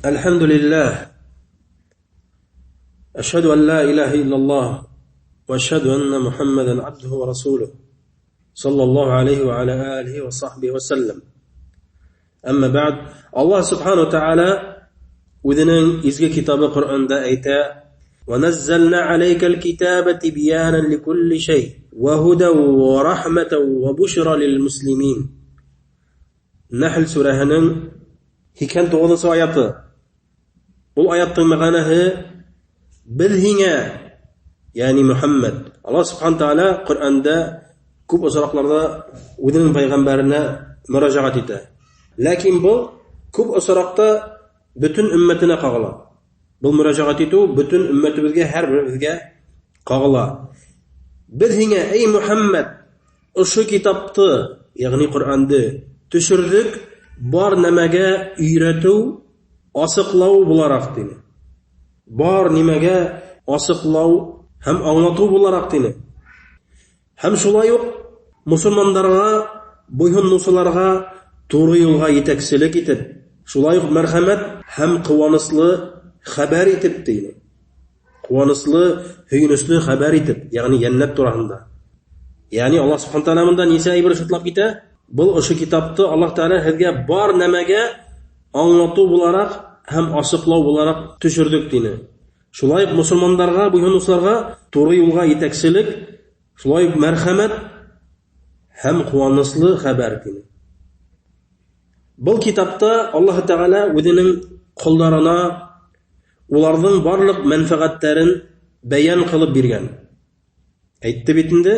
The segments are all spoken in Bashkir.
الحمد لله أشهد أن لا إله إلا الله وأشهد أن محمدا عبده ورسوله صلى الله عليه وعلى آله وصحبه وسلم. أما بعد، Аллаһ سبحانه وتعالى үҙенең изге китабы Ҡөрьәндә әйтә: ونزلنا عليك الكتاب تبيانا لكل شيء وهدى ورحمة وبشرى للمسلمين. Нәхл сүрәһенең 89-нсы аяты. Был аяттың мәғәнәһе: беҙ һиңә, йәғни Мөхәммәд, Аллаһ سبحانه وتعالى Ҡөрьәндә күп осраҡларҙа үҙенең пәйғәмбәренә мөрәжәғәт итә. Ләкин был күп осраҡта бөтөн өммәтенә ҡағыла. Был мөрәжәғәт итеү бөтөн өммәтебеҙгә, һәр беребеҙгә ҡағыла. Беҙ һиңә, эй Мөхәммәд, ошо китапты, йәғни Ҡөрьәнде төшөрҙөк, бар нәмәгә өйрәтеү, асыҡлау булараҡ тине. Бар нимәгә асыҡлау һәм аңлатыу булараҡ тине. Һәм шулай уҡ мосолмандарға, буйһоноусыларға туры юлға етәкселек итеп, шулай уҡ мәрхәмәт һәм ҡыуаныслы хәбәр итеп тине. Ҡыуаныслы, һөйөнөслө хәбәр итеп, йәғни йәннәт тураһында. Йәғни Аллаһ سبحانه وتعالى бында нисә әйбер шартлап китә? Был ошо китапты Аллаһ Тәғәлә һеҙгә бар нәмәгә аңлатыу булараҡ һәм асыҡлау булараҡ төшөрҙөк тине. Шулай уҡ мосолмандарға, буйһоноусыларға туры юлға етәкселек, шулай уҡ мәрхәмәт һәм ҡыуаныслы хәбәр тине. Был китапта Аллаһ Тәғәлә үҙенең ҡолдарына уларҙың барлыҡ мәнфәғәттәрен бәйән ҡылып биргән. Әйтте бит инде,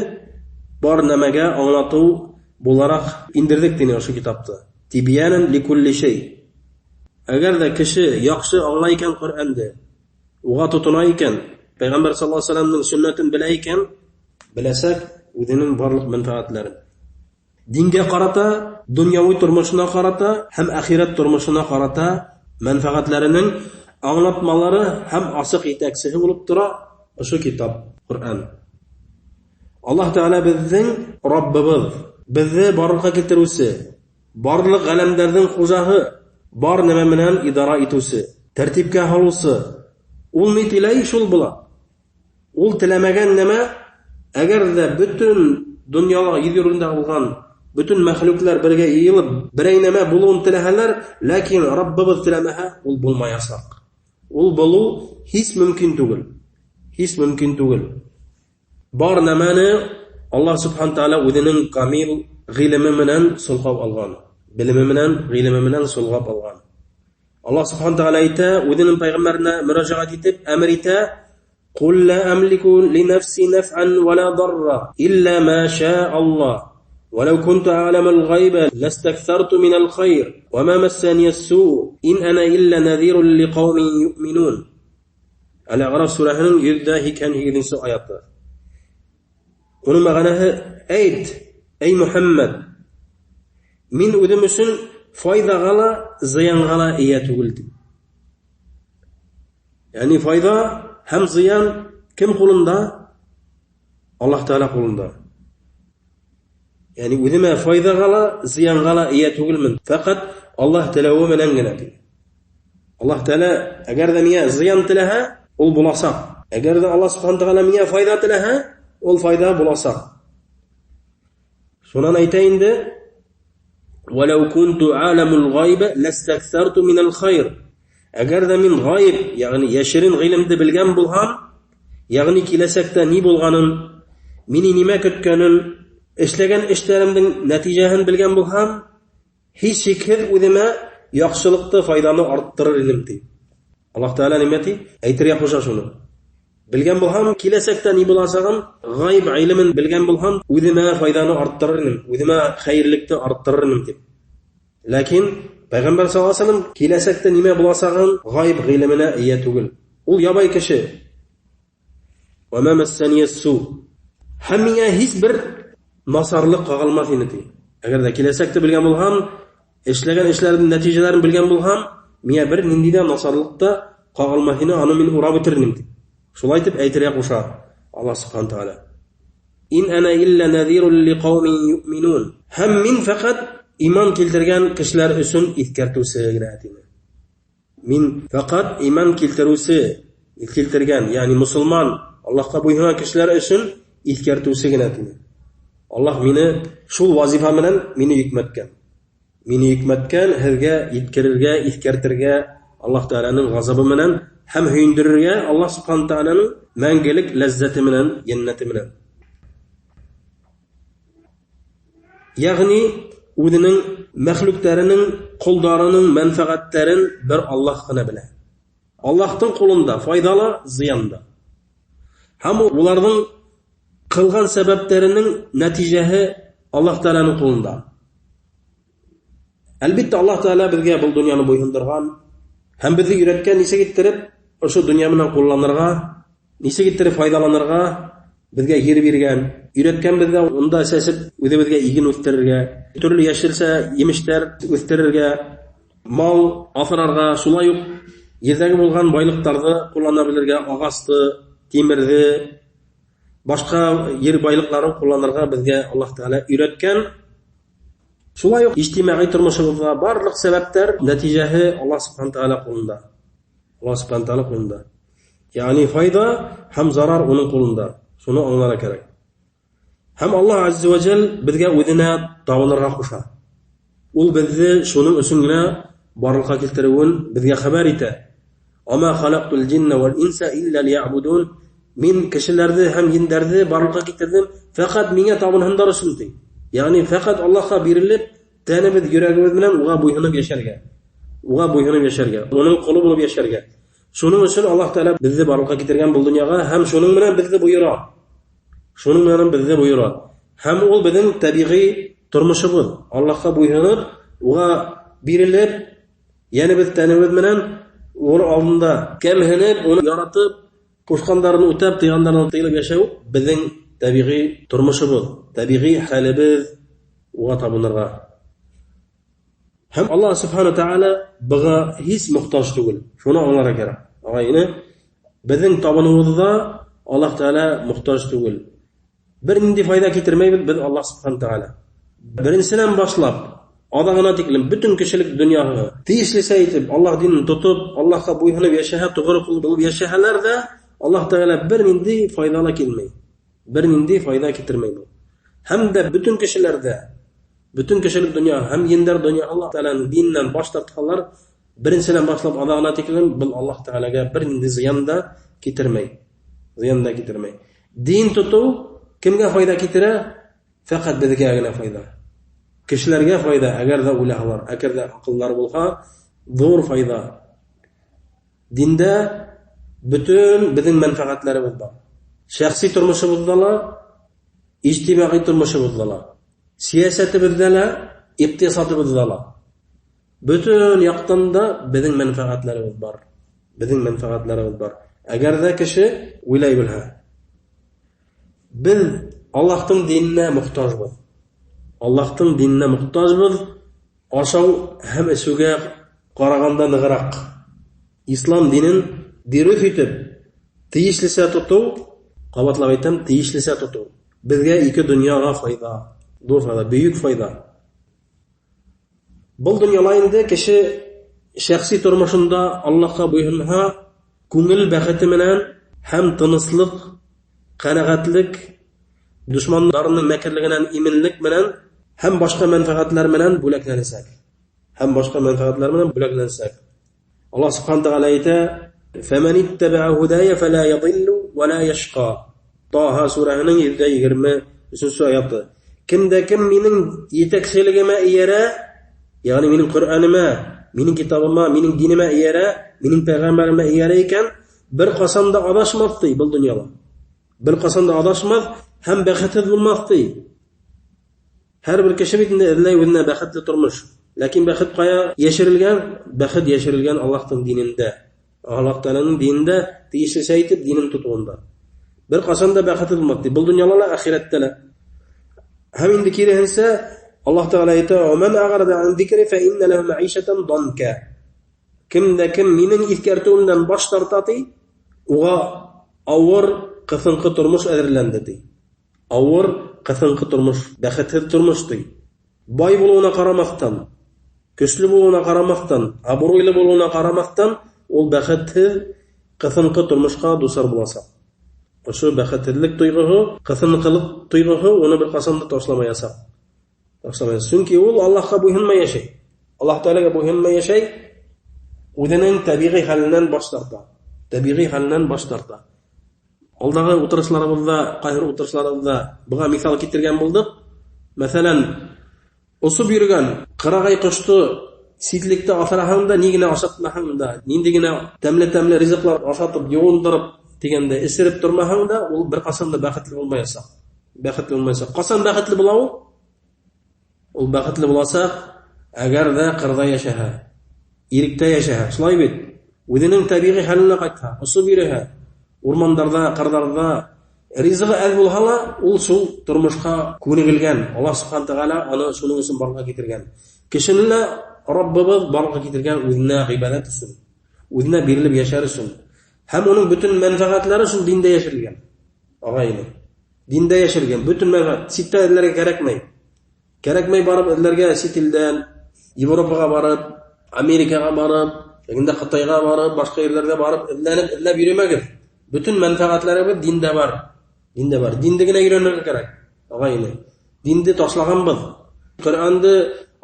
бар нәмәгә аңлатыу булараҡ индерҙек тине ошо китапты. Тибйәнән ликулли шей. Әгәр ҙә кеше яҡшы аңлай икән Ҡөрьәнде, уға тотона икән, Пәйғәмбәр саллаллаһу алейһи ва сәлләмдең сөннәтен белә икән, беләсәк үҙенең барлыҡ мәнфәғәтләрен. Дингә ҡарата, донъяуи тормошона ҡарата һәм әхирәт тормошона ҡарата мәнфәғәтләренең аңлатмалары һәм асыҡ етәксеһе булып тора ошо китап, Ҡөрьән. Аллаһ Тәғәлә беҙҙең Раббыбыҙ, беҙҙе барлыҡҡа килтереүсе, барлыҡ ғәләмдәрҙең хужаһы, бар нәмә менән идара итеүсе, тәртипкә һалыусы. Ул ни теләй, шул була. Ул теләмәгән нәмә, әгәр ҙә бөтөн донъяла ер йөҙөндә булған бөтөн мәхлүкләр бергә йыйылып берәй нәмә булыуын теләһәләр, ләкин Раббыбыҙ теләмәһә, ул булмаясаҡ. Ул булыу һис мөмкин түгел. Һис мөмкин түгел. Бар нәмәне Аллаһ سبحانه وتعالى үҙенең камил ғилеме менән солғап алған. Белеме менән, ғилеме менән солғап алған. Аллаһ سبحانه وتعالى әйтә, үҙенең пәйғәмбәренә мөрәжәғәт итеп, әмер итә: "Ҡул ла амлику ли нафси наф'ан ва ла дарра илля ма шаа Аллаһ. ولو كنت أعلم الغيب لاستكثرت من الخير وما مسني السوء إن أنا إلا نذير لقوم يؤمنون." Әл-Әғраф сүрәһенең 188-нсе аяты. Уның мәғәнәһе: әйт, эй Мөхәммәд, мин үҙем өсөн файҙаға ла, зыянға ла эйә түгел тип. Йәғни файҙа һәм зыян кем ҡулында? Аллаһ Тәғәлә ҡулында. Йәғни үҙемә файҙаға ла, зыянға ла эйә түгелмен. Фәҡәт Аллаһ теләүе менән генә ти. Аллаһ Тәғәлә әгәр ҙә миңә зыян теләһә, ул буласаҡ. Әгәр ҙә Аллаһ سبحانه وتعالى миңә файҙа теләһә, ул файҙа буласаҡ. Шунан әйтә инде: "Валау кунту аламул ғайб ластакثарту минал хайр." Әгәр ҙә мин ғайб, йәғни йәшерен ғилемде белгән булһам, йәғни киләсәктә ни булғанын, мине нимә көткәнен, эшләгән эштәремдең нәтижәһен белгән булһам, һис шикһеҙ үҙемә яҡшылыҡты, файҙаны арттырыр инем ти. Аллаһ Тәғәлә нимә ти? Әйтергә ҡуша шуны. Белгән булһам, киләсәктә ни буласағын, ғайб ғилемен белгән булһам, үҙемә файҙаны арттырыр инем, үҙемә хәйерлекте арттырыр инем тип. Ләкин Пәйғәмбәр саллаллаһу алейһи ва сәлләм киләсәктә нимә буласағын ғайб ғилеменә эйә түгел. Ул ябай кеше. Ва ма массания су. Һәм миңә һис бер насарлыҡ ҡағылмаҫ ине ти. Әгәр ҙә киләсәкте белгән булһам, эшләгән эшләрҙең нәтижәләрен белгән булһам, миңә бер ниндәй ҙә насарлыҡ та ҡағылмаҫ ине, аны мин урап үтер инем ти. Шулай итеп әйтергә ҡуша Аллаһ سبحانه وتعالى. Ин ана илля назирун лиқаумин юъминун. Һәм мин фәҡәт иман килтергән кешеләр өсөн иҫкәртеүсе генә тине. Мин фәҡәт иман килтереүсе, килтергән, ягъни мосолман, Аллаһҡа буйһонған кешеләр өсөн иҫкәртеүсе генә тине. Аллаһ мине шул вазифа менән мине йөкмәткән. Мине йөкмәткән һеҙгә еткерергә, иҫкәртергә Аллаһ Тәғәләнең ғазабы менән һәм һөйөндөрөргә Аллаһ Субхана Тәғәләнең мәңгелек ләззәте менән, йәннәте менән. Ягъни үҙенең мәхлүктәренең, ҡолдарының мәнфәғәттәрен бер Аллаһ ҡына белә. Аллаһтың ҡулында файҙа ла, зыян да. Һәм уларҙың ҡылған сәбәптәренең нәтижәһе Аллаһ Тәғәләнең ҡулында. Әлбиттә, Аллаһ Тәғәлә беҙгә был донъяны буйһондорған һәм беҙҙе өйрәткән нисек иттереп ошо донъя менән ҡулланырға, нисек иттереп файҙаланырға, беҙгә ер биргән, өйрәткән беҙгә унда сәсеп үҙебеҙгә иген үҫтерергә, төрлө йәшелсә, емештәр үҫтерергә, мал аҫрарға, шулай уҡ ерҙәге булған байлыҡтарҙы ҡуллана белергә, ағасты, тимерҙе, башҡа ер байлыҡтарын ҡулланырға беҙгә Аллаһ Тәғәлә өйрәткән. Шулай уҡ ижтимағи тормошобоҙҙа барлыҡ сәбәптәр нәтижәһе Аллаһ Субхана Тәғәлә ҡулында. Аллаһ Субхана Тәғәлә ҡулында. Ягъни файҙа һәм зарар уның ҡулында. Шуны аңларға кәрәк. Һәм Аллаһ Азза ва Джал беҙгә үҙенә табынырға ҡуша. Ул беҙҙе шуның өсөн генә барлыҡҡа килтереүен беҙгә хәбәр итә. Ама халаҡтул джинна вал инса илля лиябудун. Мин кешеләрҙе һәм ендәрҙе барлыҡҡа килтерҙем фәҡәт миңә табынһындар өсөн ти. Ягъни фәҡәт Аллаһҡа бирелеп, тәнебеҙ, йөрәгебеҙ менән уға буйһоноп йәшәргә. Уға буйһоноп йәшәргә, уның ҡоло булып йәшәргә. Шуның өсөн Аллаһ Тәғәлә беҙҙе барлыҡҡа килтергән был донъяға һәм шуның менән беҙҙе бойора. Шуның менән беҙҙе бойора. Һәм ул беҙҙең тәбиғи тормошобоҙ. Аллаһҡа буйһоноп, уға бирелеп, йәнебеҙ, тәнебеҙ менән уның алдында кәмһенеп, уны яратып, ҡушҡандарын үтәп, тыйғандарынан тыйылып йәшәү беҙҙең тәбиғи тормошобоҙ, тәбиғи хәлебеҙ уға табынырға. Һәм Аллаһ Субхана Тәғәлә быға һис мохтаж түгел. Шуны аңларға кәрәк. Ағай-эне, беҙҙең табыныуыбыҙҙа Аллаһ Тәғәлә мохтаж түгел. Бер ниндәй файҙа килтермәйбеҙ беҙ Аллаһ Субхана Тәғәлә. Беренсенән башлап аҙағына тиклем бөтөн кешелек донъяһы тейешлесә итеп Аллаһ динен тотоп, Аллаһҡа буйһоноп йәшәһә, тоғро ҡул булып йәшәһәләр ҙә, Аллаһ Тәғәлә бер ниндәй файҙа ла килмәй. Бер ниндәй файҙа килтермәй был. Һәм дә бөтөн кешеләрҙә, бөтөн кешелек донъя һәм ендәр донъя Аллаһ Тәғәләнең диненән баш тартһалар, беренсенән башлап аҙағына тиклем был Аллаһ Тәғәләгә бер ниндәй зыян да килтермәй. Зыян да килтермәй. Дин тотоу кемгә файҙа килтерә? Фәҡәт беҙгә генә файҙа. Кешеләргә файҙа, әгәр ҙә уйлаһалар, әгәр ҙә аҡыллары булһа, ҙур файҙа. Диндә бөтөн беҙҙең мәнфәғәтләребеҙ бар. Шәхси тормошобоҙҙа ла, ижтимағи тормошобоҙҙа ла, сәйәсәтебеҙҙә лә, иҡтисадыбыҙҙа ла. Бөтөн яҡтан да беҙҙең мәнфәғәтләребеҙ бар. Беҙҙең мәнфәғәтләребеҙ бар. Әгәр ҙә кеше уйлай белһә, беҙ Аллаһтың диненә мохтажбыҙ. Аллаһтың диненә мохтажбыҙ, ашау һәм эсеүгә ҡарағанда нығыраҡ. Ислам динен дөрөҫ итеп, тейешлесә тотоу, ҡабатлап әйтәм, тейешлесә тотоу. Беҙгә ике донъяға файҙа, ҙур файҙа, бөйөк файҙа. Был донъяла инде кеше шәхси тормошонда Аллаһҡа буйһонһа, күңел бәхете менән һәм тыныслыҡ, ҡәнәғәтлек, дошмандарының мәкерлегенән именлек менән һәм башҡа мәнфәғәтләр менән бүләкләнәсәк. Һәм башҡа мәнфәғәтләр менән бүләкләнәсәк. Аллаһ Субхана Тәғәлә әйтә: "Фәмән иттәбәә һудая фәлә ядиллу ва ла яшҡа." Таһа сүрәһенең 123-нсе аяты. Кем дә кем минең етәкселегемә эйәрә, ягъни минең Ҡөрьәнемә, минең китабыма, минең динемә эйәрә, минең пәйғәмбәремә эйәрә икән, бер ҡасан да аҙашмаҫ ти был донъяла. Бер ҡасан да аҙашмаҫ һәм бәхетһеҙ булмаҫ ти. Һәр бер кеше бит инде эҙләй үҙенә бәхетле тормош. Ләкин бәхет ҡая йәшерелгән? Бәхет йәшерелгән Аллаһтың динендә. Аллаһ Тәғәләнең динендә тейешлесә итеп динен тотоуында. Бер ҡасан да бәхетһеҙ булмаҫ ти. Был донъяла ла, әхирәттә лә. Һәм инде киреһенсә, Аллаһ Тәғәлә әйтә: "Ва ман ағрада ан зикри фа инна лаху маишатан данка." Кем дә кем минең иҫкәртеүемдән баш тарта ти, уға ауыр, ҡыҫынҡы тормош әҙерләнде ти. Ауыр, ҡыҫынҡы тормош, бәхетһеҙ тормош ти. Бай булыуына ҡарамаҫтан, Көслө булыуына ҡарамаҫтан, абруйлы булыуына ҡарамаҫтан, ул бәхетһеҙ, ҡыҫынҡы тормошҡа дусар буласаҡ. Ошо бәхетһеҙлек тойғоһо, ҡыҫынҡылыҡ тойғоһо уны бер ҡасан да ташламаясаҡ. Ташламаясаҡ. Сөнки ул Аллаһҡа буйһонмай йәшәй. Аллаһ Тәғәләгә буйһонмай йәшәй, үҙенең тәбиғи хәленән баш тарта. Тәбиғи хәленән баш тарта. Алдағы ултырышларыбыҙҙа, ҡайһы ултырышларыбыҙҙа быға миҫал килтергән булдыҡ. Мәҫәлән, осоп йөрөгән ҡырағай ҡошто ситлектә аҫраһаң да, ни генә ашатмаһаң да, ниндәй генә тәмле-тәмле ризыҡлар ашатып, йыуындырып тигәндә эсереп тормаһаң да, ул бер ҡасан да бәхетле булмаясаҡ. Бәхетле булмаясаҡ. Ҡасан бәхетле була ул? Ул бәхетле буласаҡ, әгәр ҙә ҡырҙа йәшәһә, иректә йәшәһә. Шулай бит? Үҙенең тәбиғи хәленә ҡайтһа, осоп йөрөһә, урмандарҙа, ҡырҙарҙа ризығы әҙ булһа ла, ул шул тормошҡа күнегелгән. Аллаһ Субхана Тәғәлә аны шуның өсөн барлыҡҡа килтергән. Кешене лә Раббыбыҙ барлыҡҡа килтергән үҙенә ғибәҙәт өсөн, үҙенә бирелеп йәшәр өсөн. Һәм уның бөтөн мәнфәғәтләре шул диндә йәшерелгән. Ағайны. Диндә йәшерелгән бөтөн мәнфәғәт ситтә эҙләргә кәрәкмәй. Кәрәкмәй барып эҙләргә сит илдән, Европаға барып, Америкаға барып, инде Ҡытайға барып, башҡа ерләргә барып эҙләнеп, эҙләп йөрөмәгеҙ. Бөтөн мәнфәғәтләребеҙ диндә бар. Диндә бар. Динде генә өйрәнергә кәрәк. Ағайны. Динде ташлағанбыҙ. Ҡөрьәнде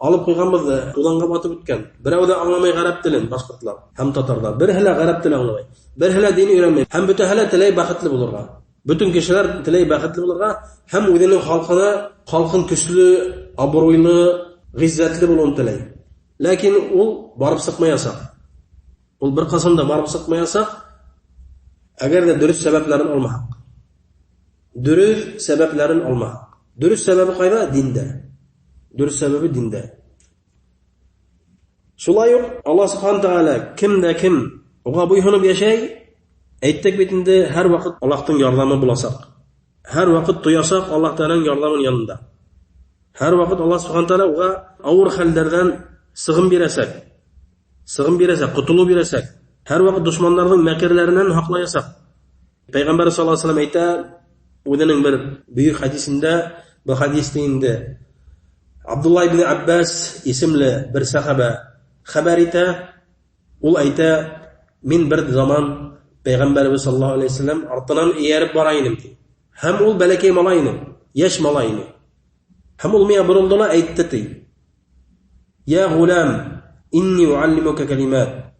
алып ҡуйғанбыҙ да, туҙанға батып бөткән. Берәү ҙә аңламай ғәрәп телен, башҡортлар һәм татарҙар. Береһе лә ғәрәп телен аңламай. Береһе лә дин өйрәнмәй. Һәм бөтәһе лә теләй бәхетле булырға. Бөтөн кешеләр теләй бәхетле булырға һәм үҙенең халҡына, халҡын көслө, абруйлы, ғиззәтле булыуын теләй. Ләкин ул барып сыҡмаясаҡ. Ул бер ҡасан да барып сыҡмаясаҡ, әгәр ҙә дөрөҫ сәбәпләрен алмаһаҡ. Дөрөҫ сәбәпләрен алмаһаҡ. Дөрөҫ сәбәбе ҡайҙа? Диндә. Дөрөҫ сәбәбе диндә. Шулай уҡ Аллаһ Субхана Тәғәлә кем дә кем уға буйһоноп йәшәй, әйттек бит инде, һәр ваҡыт Аллаһтың ярҙамы буласаҡ. Һәр ваҡыт тоясаҡ Аллаһ Тәғәләнең ярҙамын янында. Һәр ваҡыт Аллаһ Субхана Тәғәлә уға ауыр хәлдәрҙән сығым бирәсәк. Сығым бирәсәк, ҡотолоу бирәсәк. Һәр ваҡыт дошмандарҙың мәкерләренән һаҡлаясаҡ. Пәйғәмбәр саллаллаһу алейһи ва саллям әйтә, үҙенең бер бөйөк хәдисендә, был хәдисте инде Абдулла ибн Аббас исемле бер сәхәбә хәбәр итә, ул әйтә, мин бер заман Пәйғәмбәребеҙ саллаллаһу алейһи ва саллям артынан эйәреп бара инем, ти. Һәм ул бәләкәй малай ине, йәш малай ине. Һәм ул миңә боролдо ла әйтте, ти. Я ғулам, инни уаллимука калимат.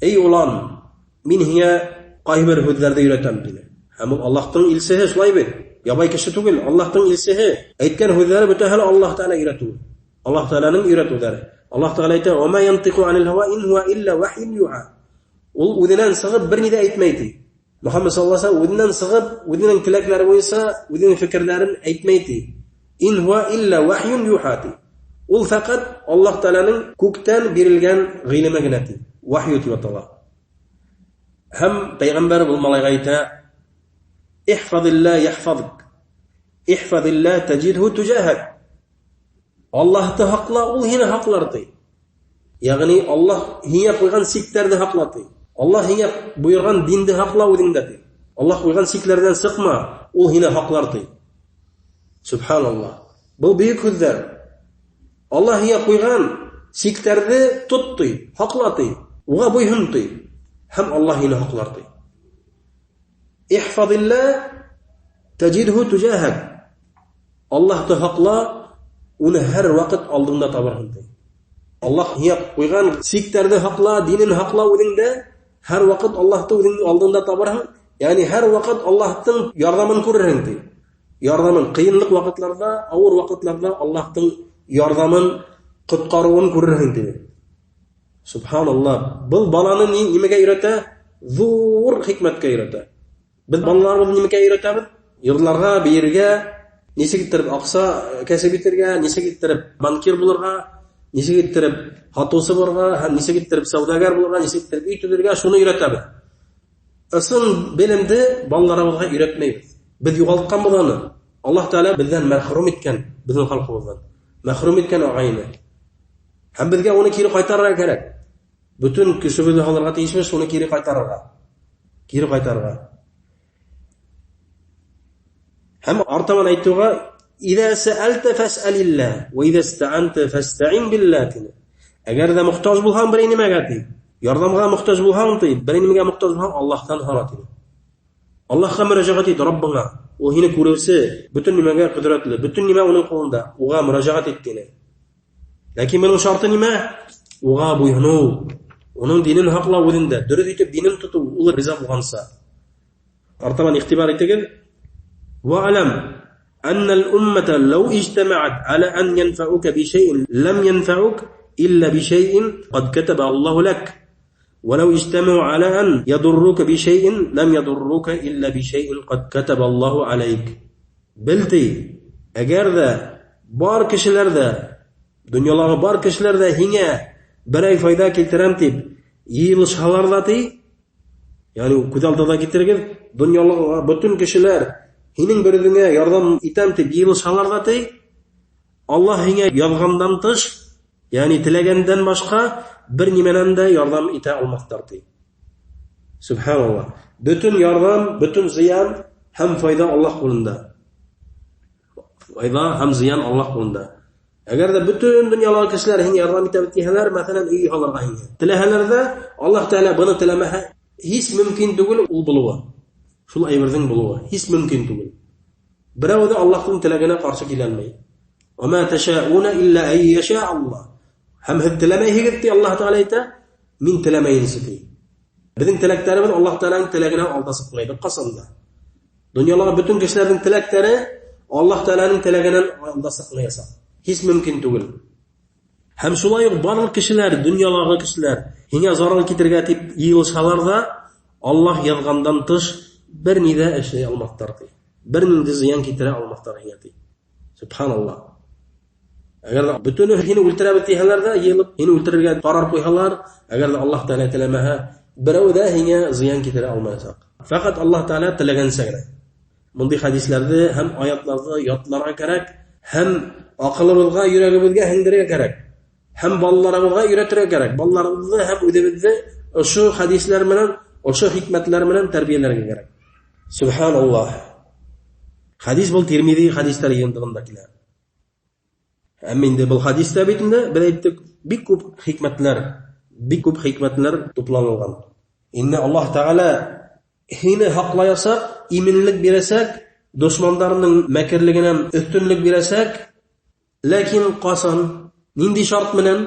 Эй улан, мин һиңә ҡайһы бер һүҙҙәрҙе өйрәтәм, тине. Һәм ул Аллаһтың илсеһе, шулай бит? Ябай кеше түгел, Аллаһтың илсеһе. Әйткән һүҙҙәре бөтәһе лә Аллаһ Тәғәлә өйрәтеүе. Аллаһ Тәғәләнең өйрәтеүҙәре. Аллаһ Тәғәлә әйтә: "Ва ма янтиҡу анил һава ин хуа илля вахйун юха." Ул үҙенән сығып бер ни ҙә әйтмәй, ти. Мөхәммәд саллаллаһу алейһи ва саллям үҙенән сығып, үҙенең теләкләре буйынса үҙенең фекерләрен әйтмәй, ти. Ин хуа илля вахйун юха, ти. Ул фәҡәт Аллаһ Тәғәләнең күктән бирелгән ғилеме генә, ти. Вахью тип атала. Һәм пәйғәмбәр был малайға әйтә: "Ихфазилла яхфазк. Ихфазилла таҗидһу туҗаһак." Аллаһты һаҡла, ул һине һаҡлар, ти. Ягъни Аллаһ һиңә ҡуйған сиктәрҙе һаҡла, ти. Аллаһ һиңә бойорған динде һаҡла үҙеңдә, ти. Аллаһ ҡуйған сикләрҙән сыҡма, ул һине һаҡлар, ти. Субханаллаһ. Был бөйөк һүҙҙәр. Аллаһ һиңә ҡуйған сиктәрҙе тот, ти, һаҡла, ти. Уға буйһон, ти. Һәм Аллаһ һине һаҡлар, ти. Ихфазилла таҗидһу туҗаһак. Аллаһты һаҡла, уны һәр ваҡыт алдыңда табырһың, ти. Аллаһ һиңә ҡуйған сиктәрҙе һаҡла, динен һаҡла үҙеңдә, һәр ваҡыт Аллаһты үҙеңдең алдыңда табырһың, ягъни һәр ваҡыт Аллаһтың ярҙамын күрерһең, ти. Ярҙамын ҡыйынлыҡ ваҡытларҙа, ауыр ваҡытларҙа Аллаһтың ярҙамын, ҡотҡарыуын күрерһең, ти. Субханаллаһ. Был баланы нимәгә өйрәтә? Ҙур хикмәткә өйрәтә. Беҙ балаларыбыҙҙы нимәгә өйрәтәбеҙ? Йырларға, бейергә, нисек иттереп аҡса кәсеп итергә, нисек иттереп банкир булырға, нисек иттереп һатыусы булырға, һәм нисек иттереп сауҙагәр булырға, нисек иттереп өй төҙөргә, шуны өйрәтәбеҙ. Ысын белемде балаларыбыҙға өйрәтмәйбеҙ. Беҙ юғалтҡанбыҙ аны. Аллаһ Тәғәлә беҙҙән мәхрүм иткән, беҙҙең халҡыбыҙҙан мәхрүм иткән ағайны. Һәм беҙгә уны кире ҡайтарырға кәрәк. Бөтөн көсөбөҙҙө һалырға тейешбеҙ шуны кире ҡайтарырға. Кире ҡайтарырға. Һәм артабан әйтеүгә: "Иҙа сәәлтә фәсәлилла, ва иҙа истәғәнтә фәстәғин билла" тине. Әгәр ҙә мохтаж булһаң берәй нимәгә ти, ярҙамға мохтаж булһаң ти, берәй нимәгә мохтаж булһаң, Аллаһтан һора ти. Аллаһҡа мөрәжәғәт ит, Раббыңа. Ул һине күреүсе, бөтөн нимәгә ҡөҙрәтле, бөтөн нимә уның ҡулында, уға мөрәжәғәт ит тине. Ләкин бының шарты нимә? Уға буйһоноу, уның динен һаҡлау үҙендә, дөрөҫ итеп динен тотоу, ул риза булғанса. Артабан иғтибар итегеҙ. Ва'лам أن الأمة لو اجتمعت على أن ينفعوك بشيء لم ينفعوك إلا بشيء قد كتب الله لك ولو اجتمعوا على أن يضروك بشيء لم يضروك إلا بشيء قد كتب الله عليك. Бел ти, әгәр ҙә бар кешеләр ҙә, донъялағы бар кешеләр ҙә һиңә берәй файҙа килтерәм тип йыйылышһалар ҙа ти, ягъни күҙ алдына килтерегеҙ, донъялағы бөтөн кешеләр һинең бер үҙеңә ярҙам итәм тип йыйылышһалар ҙа ти, Аллаһ һиңә яҙғандан тыш, ягъни теләгәндән башҡа бер нимәнән дә ярҙам итә алмаҫтар ти. Субханаллаһ. Бөтөн ярҙам, бөтөн зыян һәм файҙа Аллаһ ҡулында. Файҙа һәм зыян Аллаһ ҡулында. Әгәр ҙә бөтөн донъялағы кешеләр һиңә ярҙам итә тиһәләр, мәҫәлән, өй һалырға һиңә. Теләһәләр ҙә, Аллаһ Тәғәлә быны теләмәһә, һис мөмкин түгел ул булыуы. Шул әйберҙең булыуы һис мөмкин түгел. Берәү ҙә Аллаһтың теләгенә ҡаршы килә алмай. Ва ташауна илля ай яша Аллаһ. Һәм һеҙ теләмәйһегеҙ ти Аллаһ Тәғәлә әйтә, мин теләмәйенсә ти. Беҙҙең теләктәребеҙ Аллаһ Тәғәләнең теләгенән алда сыҡмай бер ҡасан да. Донъялағы бөтөн кешеләрҙең теләктәре Аллаһ Тәғәләнең теләгенән алда сыҡмаясаҡ. Һис мөмкин түгел. Һәм шулай уҡ барлыҡ кешеләр, донъялағы кешеләр һиңә зарар китерергә тип йыйылышһалар ҙа, Аллаһ яҙғандан тыш бер ни ҙә эшләй алмаҫтар ти. Бер ниндәй зыян килтерә алмаҫтар һиңә ти. Субханаллаһ. Әгәр ҙә бөтөнөһө һине үлтерәбеҙ тиһәләр ҙә, йыйылып һине үлтерергә ҡарар ҡуйһалар, әгәр ҙә Аллаһ Тәғәлә теләмәһә, берәү ҙә һиңә зыян килтерә алмаясаҡ. Фәҡәт Аллаһ Тәғәлә теләгәнсә генә. Бындай хәдисләрҙе һәм аятларҙы ятларға кәрәк, һәм аҡылыбыҙға, йөрәгебеҙгә һеңдерергә кәрәк. Һәм балаларыбыҙға өйрәтергә кәрәк. Балаларыбыҙҙы һәм үҙебеҙҙе ошо хәдисләр менән, ошо хикмәтләр менән тәрбиәләргә кәрәк. Субханаллаһ. Хәдис был Тирмизи хәдистәр йыйынтығында килә. Әммә инде был хәдистә бит инде беҙ әйттек, бик күп хикмәтләр, бик күп хикмәтләр тупланылған. Инде Аллаһ Тәғәлә һине һаҡлаясаҡ, именлек бирәсәк, дошмандарының мәкерлегенән өҫтөнлөк бирәсәк, ләкин ҡасан, ниндәй шарт менән?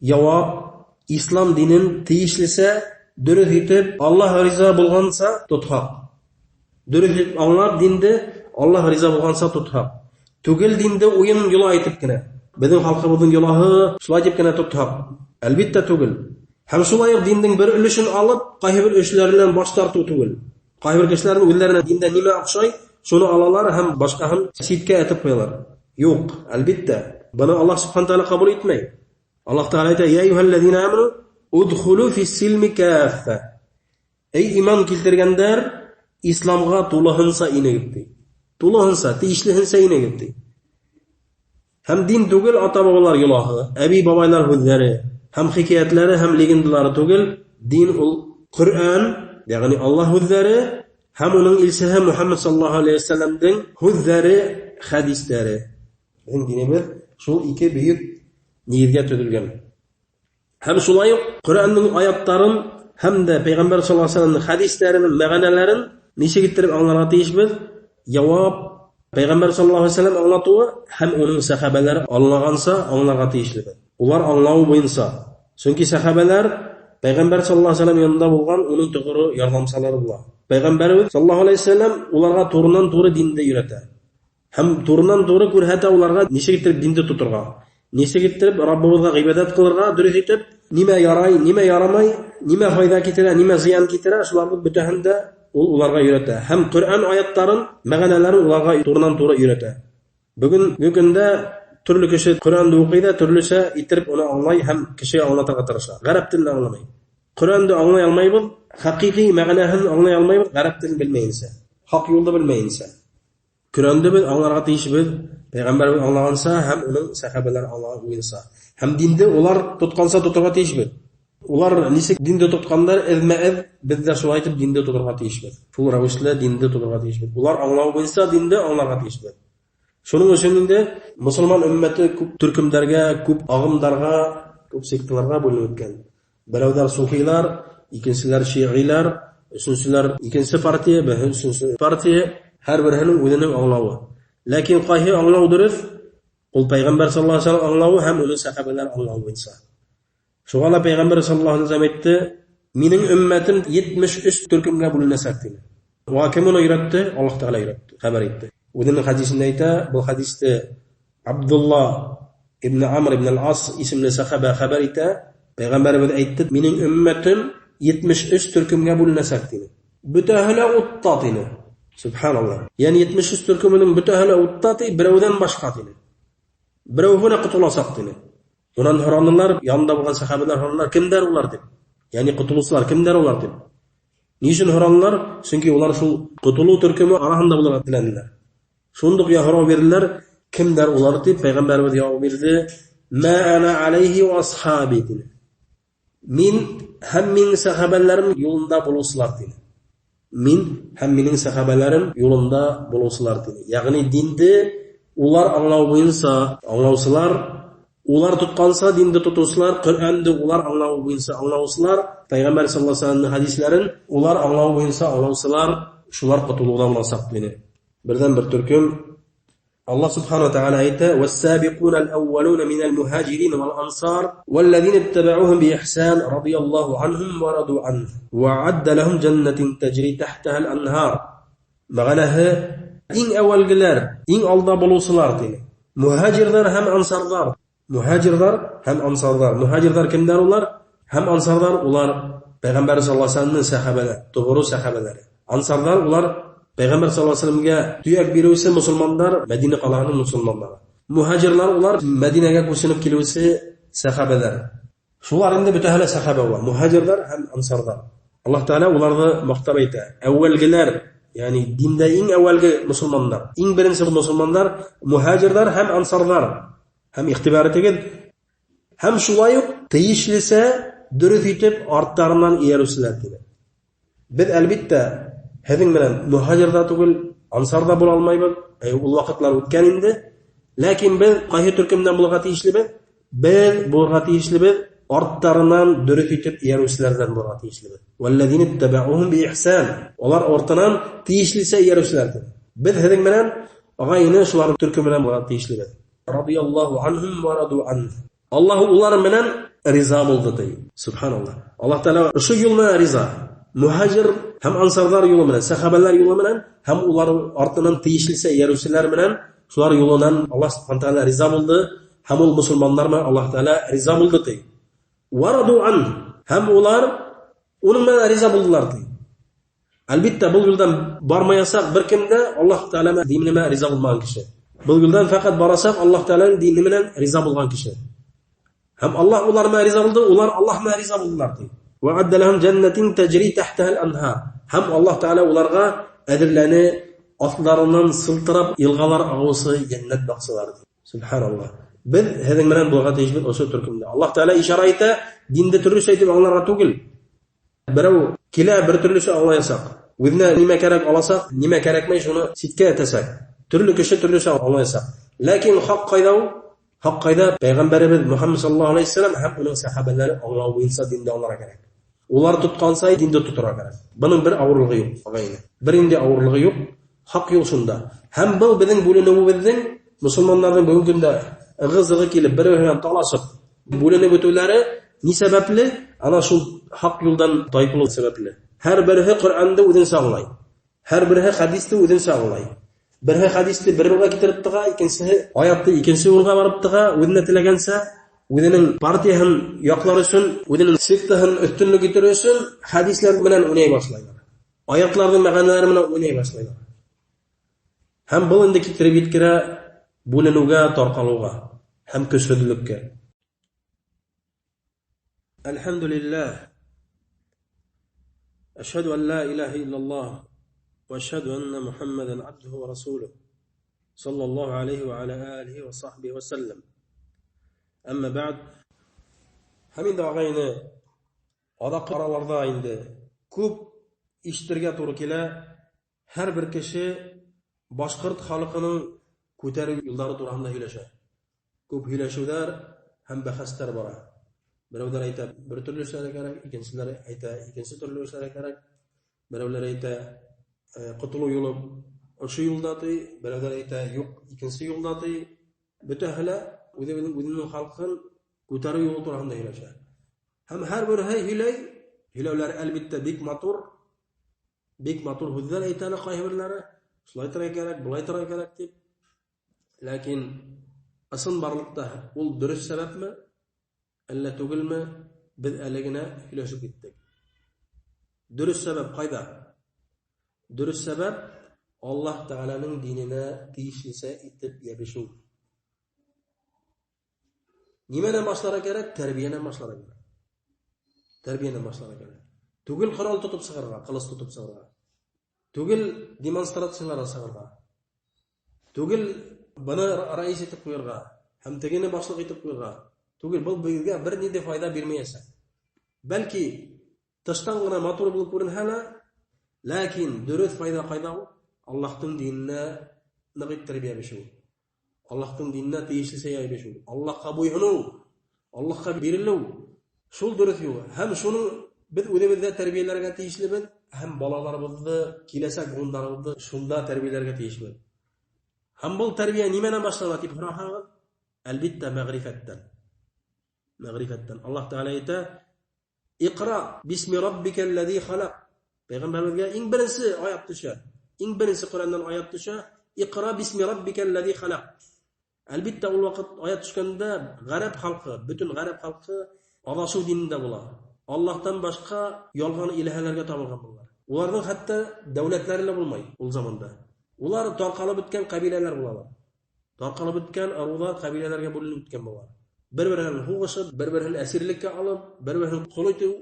Яуап: ислам динен тейешлесә, дөрөҫ итеп, Аллаһ риза булғанса тотһаҡ. Дөрөҫ итеп аңлап динде Аллаһ риза булғанса тотһаҡ. Түгел динде уйын йола итеп кенә. Беҙҙең халҡыбыҙҙың йолаһы шулай тип кенә тотһаҡ. Әлбиттә түгел. Һәм шулай уҡ диндең бер өлөшөн алып, ҡайһы бер өлөшләренән баш тартыу түгел. Ҡайһы бер кешеләрҙең үҙҙәренә диндә нимә оҡшай, шуны алалар һәм башҡаһын ситкә этеп ҡуялар. Юҡ, әлбиттә, быны Аллаһ Субхана Тәғәлә ҡабул итмәй. Аллаһ Тәғәлә әйтә: "Я әйюһәлләзина аману удхулу фис-силми каффа." Эй иман килтергәндәр, исламға тулыһынса инегеҙ ти. Тулыһынса, тейешлеһенсә инегеҙ ти. Һәм дин түгел ата-бабалар йолаһы, әбей-бабайлар һүҙҙәре, һәм хикәйәтләре, һәм легендалары түгел, дин ул Ҡөрьән, ягъни Аллаһ һүҙҙәре һәм уның илсеһе Мухаммад саллаллаһу алейхи вәсәлләмдең һүҙҙәре, хәдистәре. Беҙҙең динебеҙ шул ике бөйөк нигеҙгә төҙөлгән. Һәм шулай уҡ Ҡөрьәндең аяттарын һәм дә Пәйғәмбәр саллаллаһу алейхи вәсәлләмдең хәдистәренең мәғәнәләрен нисек иттереп аңларға тейешбеҙ? Яуап: Пәйғәмбәр саллаллаһу алейхи вәсәлләм аңлатыуы һәм уның сәхәбәләре аңлағанса аңларға тейешлебеҙ. Улар аңлауы буйынса. Сөнки сәхәбәләр Пәйғәмбәр саллаллаһу алейхи вәсәлләм янында булған уның тоғро ярҙамсылары була. Пәйғәмбәребеҙ саллаллаһу алейхи вәсәлләм уларға турынан-туры динде өйрәтә. Һәм турынан-туры күрһәтә уларға нисек иттереп динде тоторға, нисек иттереп Раббыбыҙға ғибәҙәт ҡылырға, дөрөҫ итеп, нимә ярай, нимә ярамай, нимә файҙа килтерә, нимә зыян килтерә, шуларҙың бөтәһен дә ул уларға өйрәтә. Һәм Ҡөрьән аяттарын, мәғәнәләрен уларға турынан-туры өйрәтә. Бөгөнгө көндә төрлө кеше Ҡөрьәнде уҡый ҙа төрлөсә иттереп уны аңлай һәм кешегә аңлатырға тырыша. Ғәрәп телен аңламай. Ҡөрьәнде аңлай алмайбыҙ, хәҡиҡи мәғәнәһен аңлай алмайбыҙ, ғәрәп телен белмәйенсә, хаҡ юлды белмәйенсә. Ҡөрьәнде беҙ аңларға тейешбеҙ, Пәйғәмбәребеҙ аңлағанса һәм уның сәхәбәләре аңлаған буйынса. Һәм динде улар тотҡанса тоторға тейешбеҙ. Улар нисек динде тотҡандар, эҙмә-эҙ беҙ ҙә шулай итеп динде тоторға тейешбеҙ. Шул рәүешле динде тоторға тейешбеҙ. Улар аңлау буйынса динде аңларға тейешбеҙ. Шуның өсөн инде мосолман өммәте күп төркөмдәргә, күп ағымдарға, күп секталарға бүленеп бөткән. Берәүҙәр суфилар, икенселәр шиғилар, өсөнсөләр икенсе партия, өсөнсө партия, һәр береһенең үҙенең аңлауы. Ләкин ҡайһы аңлау дөрөҫ? Ул Пәйғәмбәр саллаллаһу алейһи ва саллям аңлауы һәм уның сәхәбәләр аңлауы буйынса. Шуға ла Пәйғәмбәр саллаллаһу алейһи ва саллям әйтте: "Минең өммәтем 73 төркөмгә бүленәсәк" тине. Уға кем уны өйрәтте? Аллаһ Тәғәлә өйрәтте, хәбәр итте. Үҙенең хәдисендә әйтә, был хәдисте Абдулла ибн Амр ибн ал-Ас исемле сәхәбә хәбәр итә. Пәйғәмбәребеҙ әйтте: "Минең өммәтем 73 төркөмгә бүленәсәк" тине. Бөтәһе лә утта тине. Субханаллаһ. Ягъни 73 төркөмөнең бөтәһе лә утта ти, берәүҙән башҡа тине. Берәү генә ҡотоласаҡ тине. Унан һоранылар, янында булған сәхәбәләр һоранылар, кемдәр улар дип. Ягъни ҡотолоусылар кемдәр улар дип. Ни өсөн һоранылар? Сөнки улар шул ҡотолоу төркөмө араһында булырға теләнеләр. Шундуҡ һорау бирҙеләр, кемдәр улар дип, Пәйғәмбәребеҙ яуап бирҙе: "Ма ана алейхи ва асхаби" тине. Мин һәм минең сәхәбәләрем юлында булыусылар тине. Мин һәм минең сәхәбәләрем юлында булыусылар тине. Ягъни динде улар аңлау буйынса аңлаусылар, улар тотҡанса динде тотоусылар, Ҡөрьәнде улар аңлау буйынса аңлаусылар, Пәйғәмбәр саллаллаһу алейһи ва саллямның хәдисләрен улар аңлау буйынса аңлаусылар, шулар ҡотолоуҙан буласаҡ тине. Берҙән бер төркөм. Аллаһ субхана ва тааля әйтә: "Вассабиқуна ал-аввалуна минал мухаджирин вал ансар валлазина иттабауһум биихсан радияллаһу анһум ва раду анху ва а'адда лахум жаннатин таҗри тахтаха ал-анһар." Мәғәнәһе иң әүәлгеләр, иң алда булыусылар тине. Мухаджирҙар һәм ансарҙар. Мухаджирҙар һәм ансарҙар. Мухаджирҙар кемдәр улар? Һәм ансарҙар улар Пәйғәмбәр саллаллаһу алейһи ва саллямның сәхәбәләре, тоғро сәхәбәләре. Ансарҙар улар Пәйғәмбәр саллаллаһу алейһи ва саллямгә төйәк биреүсе мосолмандар, Мәдинә ҡалаһының мосолмандары. Мухаджирлар улар Мәдинәгә күсенеп килеүсе сәхәбәләр. Шулар инде бөтәһе лә сәхәбә була. Мухаджирҙар һәм ансарҙар. Аллаһ Тәғәлә уларҙы маҡтап әйтә. Әүәлгеләр, ягъни диндә иң әүәлге мосолмандар, иң беренсе мосолмандар мухаджирҙар һәм ансарҙар. Һәм иғтибар итегеҙ, һәм шулай уҡ тейешлесә дөрөҫ итеп арттарынан эйәреүселәр тине. Беҙ әлбиттә һеҙҙең менән мухаджир ҙа түгел, ансар ҙа була алмайбыҙ. Ул ваҡытлар үткән инде. Ләкин беҙ ҡайһы төркөмдән булырға тейешлебеҙ? Беҙ булырға тейешлебеҙ арттарынан дөрөҫ итеп эйәреүселәрҙән булырға тейешлебеҙ. Валлазина иттабауһум биихсан. Улар артынан тейешлесә эйәреүселәр. Беҙ һеҙҙең менән ағай-эне шуларҙың төркөмөнән булырға тейешлебеҙ. Радияллаһу анһум ва раду анху. Аллаһ улар менән риза булды ти. Субханаллаһ. Аллаһ Тәғәлә ошо юл менән риза. Мухаджир һәм ансарҙар юлы менән, сәхәбәләр юлы менән һәм улар артынан тейешлесә эйәреүселәр менән шулар юлынан Аллаһ субхана тәғәлә риза булды һәм ул мосолмандар менән Аллаһ Тәғәлә риза булды ти. Ва раду анху. Һәм улар уның менән риза булдылар ти. Әлбиттә, был юлдан бармаясаҡ бер кем дә Аллаһ Тәғәлә дине менән риза булмаған кеше. Был юлдан фәҡәт барасаҡ Аллаһ Тәғәләнең дине менән риза булған кеше. Һәм Аллаһ улар менән риза булды, улар Аллаһ менән риза булдылар ти. Ва адда лахум жаннатин таҗри тахтаха ал-анһар. Һәм Аллаһ Тәғәлә уларға әҙерләне аҫларынан сылтырап йылғалар ағыусы йәннәт баҡсалары. Субханаллаһ. Беҙ һеҙҙең менән булырға тейешбеҙ ошо төркөмдә. Аллаһ Тәғәлә ишара итә, динде төрлөсә итеп аңларға түгел. Берәү килә бер төрлөсә аңлаясаҡ. Үҙенә нимә кәрәк аласаҡ, нимә кәрәкмәй шуны ситкә этәсәк. Төрлө кеше төрлөсә аңлаясаҡ. Ләкин хаҡ ҡайҙа ул? Хаҡ ҡайҙа? Пәйғәмбәребеҙ Мөхәммәд саллаллаһу алейһи ва саллям һәм уның сәхәбәләре аңлау буйынса динде аңларға кәрәк. Улар тотҡан сай динде тоторға кәрәк. Бының бер ауырлығы юҡ, ағайны. Бер инде ауырлығы юҡ. Хаҡ юл шунда. Һәм был беҙҙең бүленеүебеҙҙең, мосолмандарҙың бөгөнгө көндә ығы-зығы килеп, бер-береһе менән талашып, бүленеп үтеүләре ни сәбәпле? Ана шул хаҡ юлдан тайпылыу сәбәпле. Һәр береһе Ҡөрьәнде үҙенсә аңлай. Һәр береһе хәдисте үҙенсә аңлай. Береһе хәдисте бер урынға китереп тыға, икенсеһе аятты икенсе урынға барып тыға, үҙенә теләгәнсә, үҙенең партияһын яҡлар өсөн, үҙенең сектаһын өҫтөнлөк итер өсөн хәдисләр менән уйнай башлайлар. Аятларҙың мәғәнәләре менән уйнай башлайлар. Һәм был инде китереп еткерә бүленеүгә, тарҡалыуға һәм көсһөҙлөккә. Әлхәмдүлилләһ. Әшһәдү ан ла илаһа иллаллаһ ва әшһәдү анна Мухаммадан абдуһу ва расулуһу. Саллаллаһу алейһи ва аля алиһи ва сахбиһи ва саллям. Әммә бәгъд. Һәм инде ағайны аҙаҡ араларҙа инде күп ишетергә тура килә. Һәр бер кеше башҡорт халҡының күтәреү юлдары тураһында һөйләшә. Күп һөйләшеүҙәр һәм бәхәстәр бара. Берәүҙәр әйтә, бер төрлө эшләргә кәрәк, икенселәр әйтә, икенсе төрлө эшләргә кәрәк. Берәүләр әйтә, ҡотолоу юлы ошо юлда ти, берәүҙәр әйтә, юҡ, икенсе юлда ти. Бөтәһе лә үҙенең халҡын күтәреү юлы тураһында һөйләшә. Һәм һәр береһе һөйләй, һөйләүләре әлбиттә бик матур, бик матур һүҙҙәр әйтәләр ҡайһы берләре. Шулай торға кәрәк, былай торға кәрәк тип. Ләкин ысынбарлыҡта ул дөрөҫ сәбәпме, әллә түгелме, беҙ әле генә һөйләшеп киттек. Дөрөҫ сәбәп ҡайҙа? Дөрөҫ сәбәп Аллаһ Тәғәләнең диненә тейешлесә итеп йәбешеү. Нимәнән башларға кәрәк? Тәрбиәнән башларға кәрәк. Тәрбиәнән башларға кәрәк. Түгел ҡорал тотоп сығырға, ҡылыс тотоп сығырға. Түгел демонстрацияларға сығырға. Түгел быны рәис итеп ҡуйырға һәм тегене башлыҡ итеп ҡуйырға. Түгел, был беҙгә бер ниндәй файҙа бирмәйәсәк. Бәлки тыштан ғына матур булып күренһә лә, ләкин дөрөҫ файҙа ҡайҙа ул? Аллаһтың диненә ныҡ иттереп йәбешеү. Аллаһтың диненә тейешлесә йәбешеү. Аллаһҡа буйһоноу, Аллаһҡа бирелеү. Шул дөрөҫ юл. Һәм шуны беҙ үҙебеҙҙә тәрбиәләргә тейешлебеҙ, һәм балаларыбыҙҙы, киләсәк быуындарыбыҙҙы шунда тәрбиәләргә тейешлебеҙ. Һәм был тәрбиә нимәнән башлана тип һораһағыҙ, әлбиттә мәғрифәттән. Мәғрифәттән. Аллаһ Тәғәлә әйтә: "Иҡра бисми раббикәлләзи халаҡ". Пәйғәмбәребеҙгә иң беренсе аят төшә. Иң беренсе Ҡөрьәндән аят төшә: "Иҡра бисми раббикәлләзи халаҡ". Әлбиттә, ул ваҡыт аят төшкәндә ғәрәп халҡы, бөтөн ғәрәп халҡы аҙашыу динендә була. Аллаһтан башҡа ялған иләһәләргә табынған булалар. Уларҙың хатта дәүләтләре лә булмай ул заманда. Улар тарҡалып бөткән ҡәбиләләр булалар. Тарҡалып бөткән ырыуҙар ҡәбиләләргә бүленеп бөткән булалар. Бер-береһен һуғышып, бер-береһен әсирлеккә алып, бер-береһен ҡол итеү,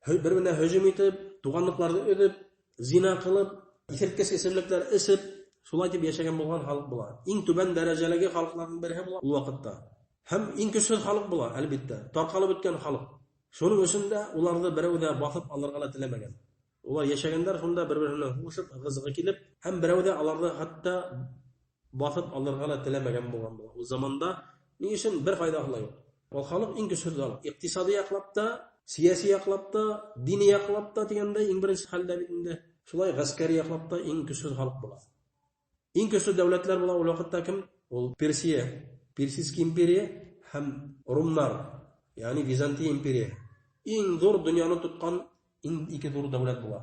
бер-беренә һөжүм итеп, туғанлыҡларҙы өҙөп, зина ҡылып, иҫерткес эсемлектәр эсеп, шулай итеп йәшәгән булған халыҡ була. Иң түбән дәрәжәләге халыҡларҙың береһе була ул ваҡытта. Һәм иң көсһөҙ халыҡ була, әлбиттә, тарҡалып бөткән халыҡ. Шуның өсөн дә уларҙы берәү ҙә баҫып алырға ла теләмәгән. Улар йәшәгәндәр шунда бер-береһенә һуғышып, ығы-зығы килеп, һәм берәү ҙә аларҙы хатта баҫып алырға ла теләмәгән булған була. Ул заманда ни өсөн бер файҙаһы ла юҡ. Ул халыҡ иң көсһөҙ халыҡ. Иҡтисади яҡлап та, сияси яҡлап та, дини яҡлап та тигәндәй иң беренсе хәлдә бит инде. Шулай ғәскәри яҡлап та иң көсһөҙ халыҡ була. Иң көслө дәүләтләр була ул ваҡытта кем? Ул Персия, Персидский империя һәм Румнар, ягъни Византия империя. Иң ҙур донъяны тотҡан иң ике ҙур дәүләт була.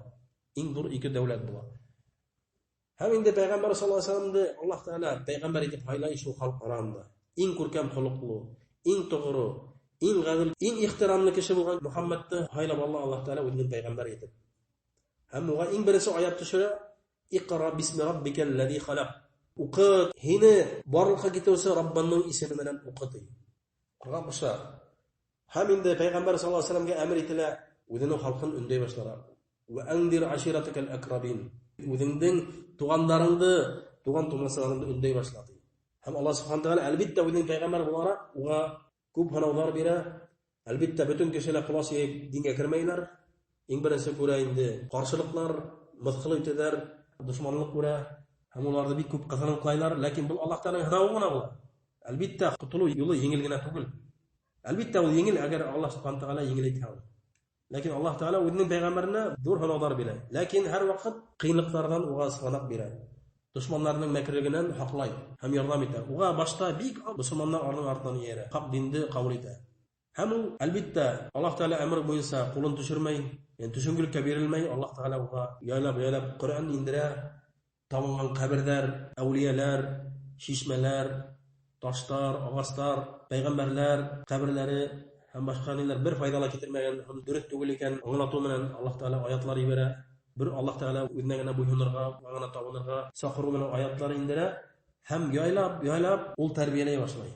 Иң ҙур ике дәүләт була. Һәм инде Пәйғәмбәр саллаллаһу алейһи вәсәлләмде Аллаһ Тәғәлә пәйғәмбәр итеп һайлай шул халыҡ араһында. Иң күркәм холоҡло, иң тоғро, иң ғәҙел, иң ихтирамлы кеше булған Мөхәммәдте һайлап ала Аллаһ Тәғәлә үҙенең пәйғәмбәр итеп. Һәм уға иң беренсе аят төшөрә: "Иҡра бисми раббикәлләзи халаҡ". Уҡы, һине барлыҡҡа килтереүсе Раббыңдың исеме менән уҡы ти. Уҡырға ҡуша. Һәм инде Пәйғәмбәр саллаллаһу алейһи вәсәлләмгә әмер ителә, үҙенең халҡын өндәй башларға. Вә анзир аширатакал акрабин. Үҙеңдең туғандарыңды, туған тумасаларыңды өндәй башла ти. Һәм Аллаһ субхана тәғәлә әлбиттә үҙенең пәйғәмбәр булараҡ уға күп һынауҙар бирә. Әлбиттә бөтөн кеше лә ҡолас йәйеп дингә кермәйләр. Иң беренсе күрә инде ҡаршылыҡлар, мыҫҡыл итеүҙәр, дошманлыҡ күрә. Һәм уларҙы бик күп ҡыҫырыҡлайлар, ләкин был Аллаһ Тәғәләнең һынауы ғына була. Әлбиттә, ҡотолоу юлы еңел генә түгел. Әлбиттә, ул еңел, әгәр Аллаһ субхана тәғәлә еңел итһә ул. Ләкин Аллаһ Тәғәлә үҙенең пәйғәмбәренә ҙур һынауҙар бирә. Ләкин һәр ваҡыт ҡыйынлыҡтарҙан уға сығанаҡ бирә. Дошмандарының мәкерлегенән һаҡлай һәм ярҙам итә. Уға башта бик аҙ мосолмандар аның артынан эйәрә, хаҡ динде ҡабул итә. Һәм ул, әлбиттә, Аллаһ Тәғәлә әмер буйынса ҡулын төшөрмәй, йәни төшөнкөлөккә бирелмәй, Аллаһ Тәғәлә уға яйлап-яйлап Ҡөрьән индерә, табынған ҡәберҙәр, әүлиәләр, шишмәләр, таштар, ағастар, пәйғәмбәрләр ҡәберләре һәм башҡа ниләр бер файҙа ла китермәгән һәм дөрөҫ түгел икән аңлатыу менән Аллаһ Тәғәлә аятлар ебәрә. Бер Аллаһ Тәғәлә үҙенә генә буйһонорға, уға ғына табынырға саҡырыу менән аятлар индерә һәм яйлап-яйлап ул тәрбиәләй башлай.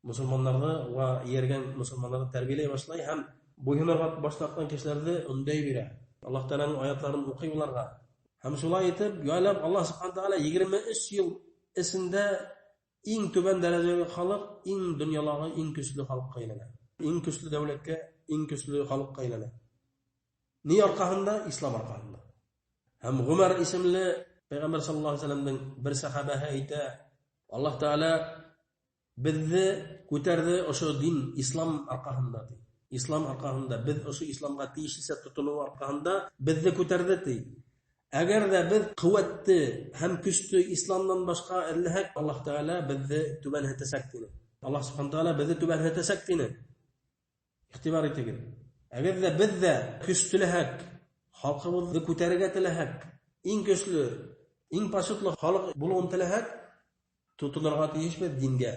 Мосолмандарҙы, уға эйәргән мосолмандарҙы тәрбиәләй башлай һәм буйһонорға баш тартҡан кешеләрҙе өндәй бирә. Аллаһ Тәғәләнең аятларын уҡый уларға. Һәм шулай итеп, яйлап Аллаһ субхана тәғәлә 23 йыл эсендә иң түбән дәрәжәле халыҡ, иң донъялағы иң көслө халыҡҡа әйләнә. Иң көслө дәүләткә, иң көслө халыҡҡа әйләнә. Ни арҡаһында? Ислам арҡаһында. Һәм Ғүмәр исемле Пәйғәмбәр саллаллаһу алейһи вәсәлләмдең бер сәхәбәһе әйтә: Аллаһ Тәғәлә беҙҙе күтәрҙе ошо дин, ислам арҡаһында, ти. Ислам арҡаһында, беҙ ошо исламға тейешлесә тотоноу арҡаһында беҙҙе күтәрҙе, ти. Әгәр ҙә беҙ ҡеүәтте һәм көстө исламдан башҡа эҙләһәк, Аллаһ Тәғәлә беҙҙе түбәнһетәсәк, тине. Аллаһ Субхана Тәғәлә беҙҙе түбәнһетәсәк, тине. Иғтибар итегеҙ. Әгәр ҙә беҙ ҙә көс теләһәк, халҡыбыҙҙы күтәрергә теләһәк, иң көслө, иң почетлы халыҡ булыуын теләһәк, тотонорға тейешбеҙ дингә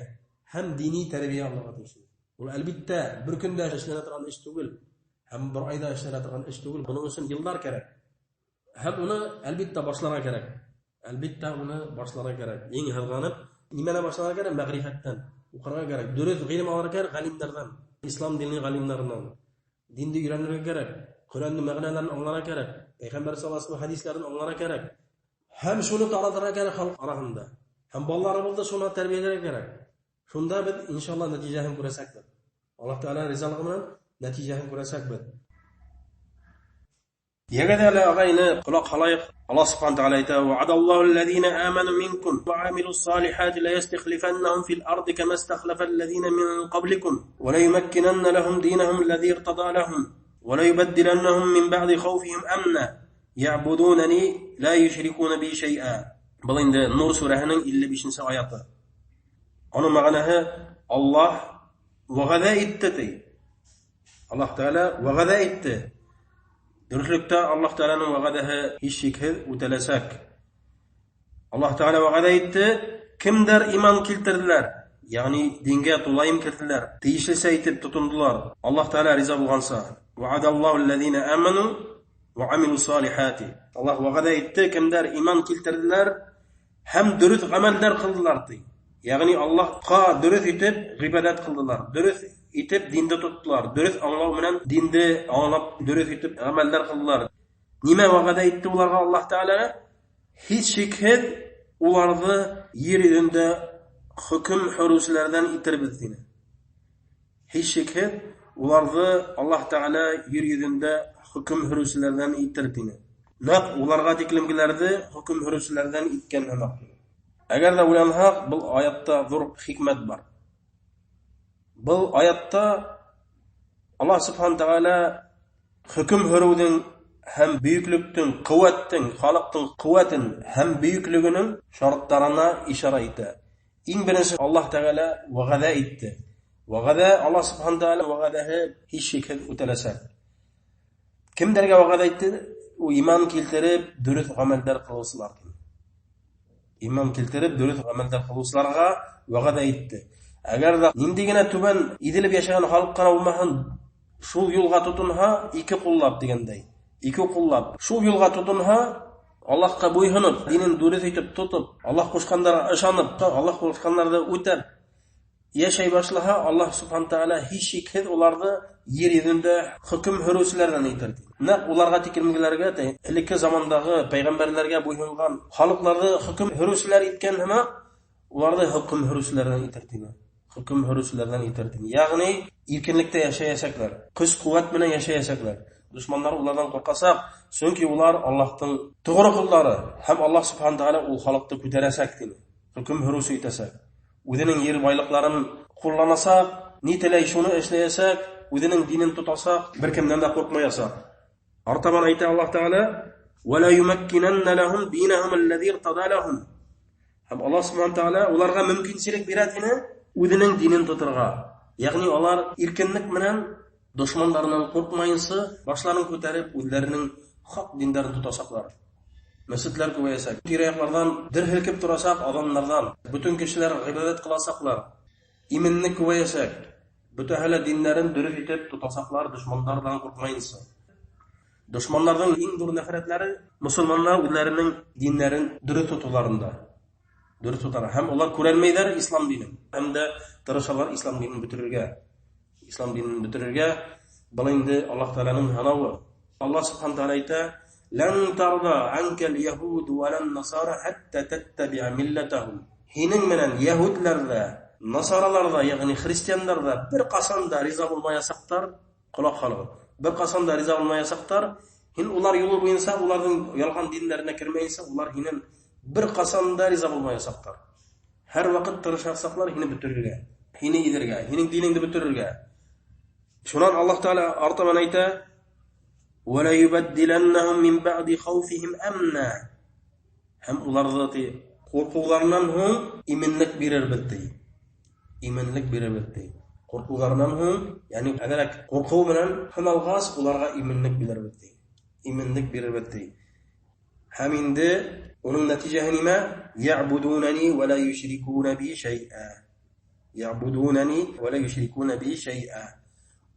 һәм дини тәрбиә алырға тейешбеҙ. Ул әлбиттә бер көндә эшләнә торған эш түгел, һәм бер айҙа эшләнә торған эш түгел. Бының өсөн йылдар кәрәк. Һәм уны әлбиттә башларға кәрәк. Әлбиттә уны башларға кәрәк. Иң һыҙғанып, нимәнән башларға кәрәк? Мәғрифәттән. Уҡырға кәрәк. Дөрөҫ ғилем алырға кәрәк ғалимдарҙан, ислам дине ғалимдарынан. Динде өйрәнергә кәрәк. Ҡөрьәндең мәғәнәләрен аңларға кәрәк. Пәйғәмбәр саллаллаһу алейһи ва сәлләм хәдисләрен аңларға кәрәк. Һәм шуны таратырға кәрәк халыҡ араһында. Һәм балаларыбыҙҙы шуны тәрбиәләргә кәрәк. Шунда беҙ иншалла нәтижәһен күрәсәкбеҙ. Аллаһ Тәғәлә ризалығы менән нәтижәһен күрәсәкбеҙ. Йәгеҙ әле, ағайны, ҡолаҡ һалайыҡ. Аллаһ Субхана Тәғәлә әйтә: "Ва'адаллаһу аллазина аману минкум ва амилус салихати ла ястахлифаннахум фил арди кама истахлафа аллазина мин ҡабликум ва ла юмаккинанна лахум динахум аллази иртада лахум ва ла юбаддиланнахум мин ба'ди хауфихим амна я'будунани ла юшрикуна би шай'a". Был инде Нур сүрәһенең 55-нсе аяты. Уның мәғәнәһе Аллаһ вәғәҙә итте, ти. Аллаһ Тәғәлә вәғәҙә итте. Дөрөҫлөктә Аллаһ Тәғәләнең вәғәҙәһе һис шикһеҙ үтәләсәк. Аллаһ Тәғәлә вәғәҙә итте, кемдәр иман килтерҙеләр, йәғни дингә тулайым керҙеләр, тейешлесә итеп тотондолар, Аллаһ Тәғәлә риза булғанса. Ва'адаллаһу аллазина аману ва амилус салихати. Аллаһ вәғәҙә итте, кемдәр иман килтерҙеләр һәм дөрөҫ ғәмәлдәр ҡылдылар, ти. Йәғни Аллаһҡа дөрөҫ итеп ғибәҙәт ҡылдылар, дөрөҫ итеп динде тоттолар, дөрөҫ аңлау менән динде аңлап, дөрөҫ итеп ғәмәлдәр ҡылдылар. Нимә вәғәҙә итте уларға Аллаһ Тәғәлә? Һис шикһеҙ уларҙы ер йөҙөндә хөкөм һөрөүселәрҙән итербеҙ, тине. Һис шикһеҙ уларҙы Аллаһ Тәғәлә ер йөҙөндә хөкөм һөрөүселәрҙән итер, тине. Нәҡ уларға тиклемгеләрҙе хөкөм һөрөүселәрҙән иткән һымаҡ. Әгәр ҙә уйланһаҡ, был аятта ҙур хикмәт бар. Был аятта Аллаһ Субхана Тәғәлә хөкөм һөрөүҙең һәм бөйөклөктөң, ҡеүәттең, халыҡтың ҡеүәтен һәм бөйөклөгөнөң шарттарына ишара итә. Иң беренсе Аллаһ Тәғәлә вәғәҙә итте. Вәғәҙә, Аллаһ Субхана Тәғәлә вәғәҙәһе һис шикһеҙ үтәләсәк. Кемдәргә вәғәҙә итте? Ул иман килтереп, дөрөҫ ғәмәлдәр ҡылыусылар. Иман килтереп, дөрөҫ ғәмәлдәр ҡылыусыларға вәғәҙә итте. Әгәр ҙә ниндәй генә түбән иҙелеп йәшәгән халыҡ ҡына булмаһын, шул юлға тотонһа, ике ҡуллап тигәндәй, ике ҡуллап шул юлға тотонһа, Аллаһҡа буйһоноп, динен дөрөҫ итеп тотоп, Аллаһ ҡушҡандарға ышанып, Аллаһ ҡушҡандарҙы үтәп йәшәй башлаһа, Аллаһ Субхана Тәғәлә һис шикһеҙ уларҙы ер йөҙөндә хөкөм һөрөүселәрҙән итер. Нәҡ уларға тиклемгеләргә, элекке замандағы пәйғәмбәрҙәргә буйһонған халыҡларҙы хөкөм һөрөүселәр иткән һымаҡ, уларҙы хөкөм һөрөүселәрҙән итер, тине. Хөкөм һөрөүселәрҙән итер, тине. Йәғни иркенлектә йәшәйәсәкләр, көс-ҡеүәт менән йәшәйәсәкләр. Дошмандар уларҙан ҡурҡасаҡ, сөнки улар Аллаһтың тоғро ҡолдары һәм Аллаһ Субхана Тәғәлә ул халыҡты күтәрәсәк, тине. Хөкөм һөрөүсе итәсәк. Үҙенең ер байлыҡларын ҡулланасаҡ, ни теләй шуны эшләйәсәк, үҙенең динен тотасаҡ, бер кемдән дә ҡурҡмаясаҡ. Артабан әйтә Аллаһ Тәғәлә: "Ва ла юмаккинанна лахум динахум аллази иртада лахум". Һәм Аллаһ Субхана Тәғәлә уларға мөмкинселек бирә, тине, үҙенең динен тоторға. Йәғни улар иркенлек менән дошмандарынан ҡурҡмайынса, башларын күтәреп, үҙҙәренең хаҡ диндәрен тотасаҡлар. Мәсетләр күбәйәсәк, тирә-яҡларҙан дер һелкеп торасаҡ аҙандарҙан, бөтөн кешеләр ғибәҙәт ҡыласаҡлар, именлек күбәйәсәк, бөтәһе лә диннәрен дөрөҫ итеп тотасаҡлар, дошмандарҙан ҡурҡмайынса. Дошмандарҙың иң ҙур нәфрәтләре мосолмандар үҙҙәренең диннәрен дөрөҫ тотоуларында. Дөрөҫ тоталар. Һәм улар күрәлмәйҙәр ислам динен. Һәм дә тырышалар ислам динен бөтөрөргә. Ислам динен бөтөрөргә. Был инде Аллаһ Тәғәләнең һынауы. Аллаһ Субхана Тәғәлә әйтә: "Лән тарда анкал яһуд ва лан насара хатта таттаби'a миллатахум". Һинең менән яһүдләр ҙә, насаралар ҙа, йәғни христиандар ҙа бер ҡасан да риза булмаясаҡтар, ҡолаҡ һалығыҙ. Бер ҡасан да риза булмаясаҡтар. Һин улар юлы буйынса, уларҙың ялған динләренә кермәйенсә, улар һинән бер ҡасан да риза булмаясаҡтар. Һәр ваҡыт тырышасаҡлар һине бөтөрөргә, һине иҙергә, һинең динеңде бөтөрөргә. Шунан Аллаһ Тәғәлә артабан әйтә: "Ва ла юбаддиланнахум мин баъди хауфихим амна". Һәм уларҙы ти ҡурҡыуҙарынан һуң именлек бирербеҙ ти. Именлек бирербеҙ ти. Ҡурҡыуҙарынан һуң, йәғни әҙерәк ҡурҡыу менән һыналғас, уларға именлек бирербеҙ ти. Именлек бирербеҙ ти. Һәм инде уның нәтижәһе нимә? Я'будунани ва ла юшрикуна би шәй'a. Я'будунани ва ла юшрикуна би шәй'a.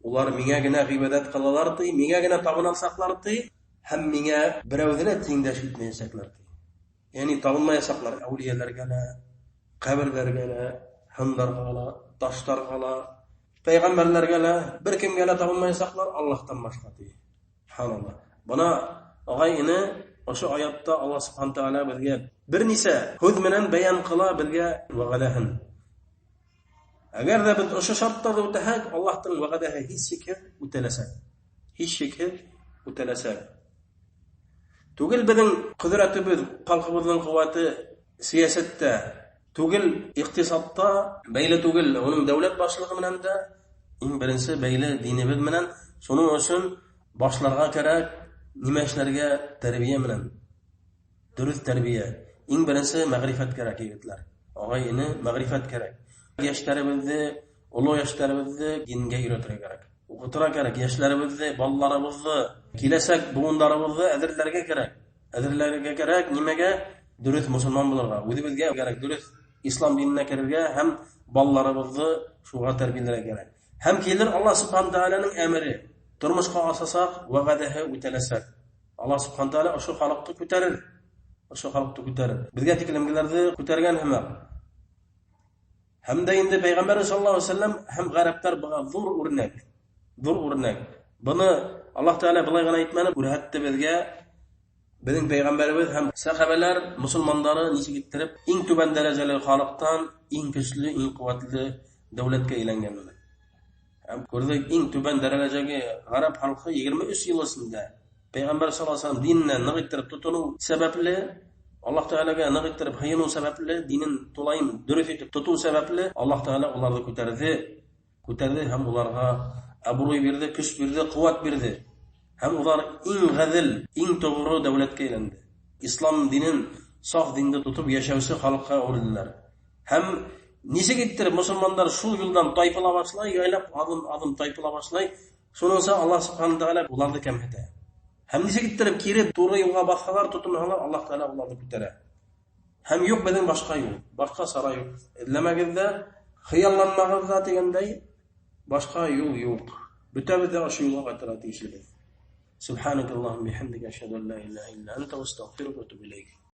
Улар миңә генә ғибәдәт ҡылалар ти, миңә генә табынасаҡлар ти, һәм миңә берәүҙе лә тиңдәш итмәйәсәкләр ти. Йәғни табынмаясаҡлар әүлиәләргә лә, ҡәберҙәргә лә, һындарға ла, таштарға ла, пәйғәмбәрләргә лә, бер кемгә лә табынмаясаҡлар Аллаһтан башҡа ти. Субханаллаһ. Бына ағай-эне ошо аятта Аллаһ субхана тәғәлә беҙгә бер нисә һүҙ менән бәйән ҡыла беҙгә вәғәҙәһен. Әгәр ҙә беҙ ошо шарттарҙы үтәһәк, Аллаһтың вәғәҙәһе һис шикһеҙ үтәләсәк. Һис шикһеҙ үтәләсәк. Түгел беҙҙең ҡөҙрәтебеҙ, халҡыбыҙҙың ҡеүәте сәйәсәттә, түгел иҡтисадта, бәйле түгел уның дәүләт башлығы менән дә, иң беренсе бәйле динебеҙ менән. Шуның өсөн башларға кәрәк, нимә эшләргә? Тәрбиә менән. Дөрөҫ тәрбиә. Иң беренсе мәғрифәт кәрәк, егетләр. Ағай-эне, мәғрифәт кәрәк. Йәштәребеҙҙе, оло йәштәребеҙҙе дингә өйрәтергә кәрәк. Уҡытырға кәрәк йәштәребеҙҙе, балаларыбыҙҙы, киләсәк быуындарыбыҙҙы әҙерләргә кәрәк. Әҙерләргә кәрәк нимәгә? Дөрөҫ мосолман булырға. Үҙебеҙгә кәрәк дөрөҫ ислам диненә керергә һәм балаларыбыҙҙы шуға тәрбиәләргә кәрәк. Һәм килер Аллаһ субхана тәғәләнең әмере. Тормошҡа асасаҡ, вәғәҙәһе үтәләсәк. Аллаһ субхана тәғәлә ошо халыҡты күтәрер. Ошо халыҡты күтәрер. Беҙгә тиклемгеләрҙе күтәргән һымаҡ. Һәм дә инде Пәйғәмбәр саллаллаһу алейһи вәсәлләм һәм ғәрәптәр быға ҙур үрнәк. Ҙур үрнәк. Быны Аллаһ Тәғәлә былай ғына әйтмәне, күрһәтте беҙгә. Беҙҙең пәйғәмбәребеҙ һәм сәхәбәләр мосолмандары нисек иттереп иң түбән дәрәжәле халыҡтан иң көслө, иң ҡеүәтле дәүләткә әйләнгәнен. Һәм күрҙек, иң түбән дәрәжәге ғәрәп халҡы 23 йыл эсендә Пәйғәмбәр саллаллаһу алейһи вәсәлләм диненә ныҡ иттереп тотоноу сәбәпле, Аллаһ Тәғәләгә ныҡ иттереп һыйыныу сәбәпле, динен тулайым дөрөҫ итеп тотоу сәбәпле Аллаһ Тәғәлә уларҙы күтәрҙе, күтәрҙе һәм уларға абруй бирҙе, көс бирҙе, ҡеүәт бирҙе. Һәм улар иң ғәҙел, иң тоғро дәүләткә әйләнде. Ислам динен, саф динде тотоп йәшәүсе халыҡҡа әүерелделәр. Һәм нисек иттереп мосолмандар шул юлдан тайпыла башлай, яйлап аҙым-аҙым тайпыла башлай, шуныңса Аллаһ субхана тәғәлә уларҙы кәмһетә. Һәм нисек иттереп кире тура юлға баҫһалар, тотонһалар, Аллаһ Тәғәлә уларҙы күтәрә. Һәм юҡ беҙҙең башҡа юл, башҡа сара юҡ. Эҙләмәгеҙ ҙә, хыялланмағыҙ ҙа тигәндәй, башҡа юл юҡ. Бөтәбеҙ ҙә ошо юлға ҡайтырға тейешлебеҙ. Субханакаллахумма бихамдика ашһаду ан ла илаһа илля анта астағфирука ва атубу иләйк.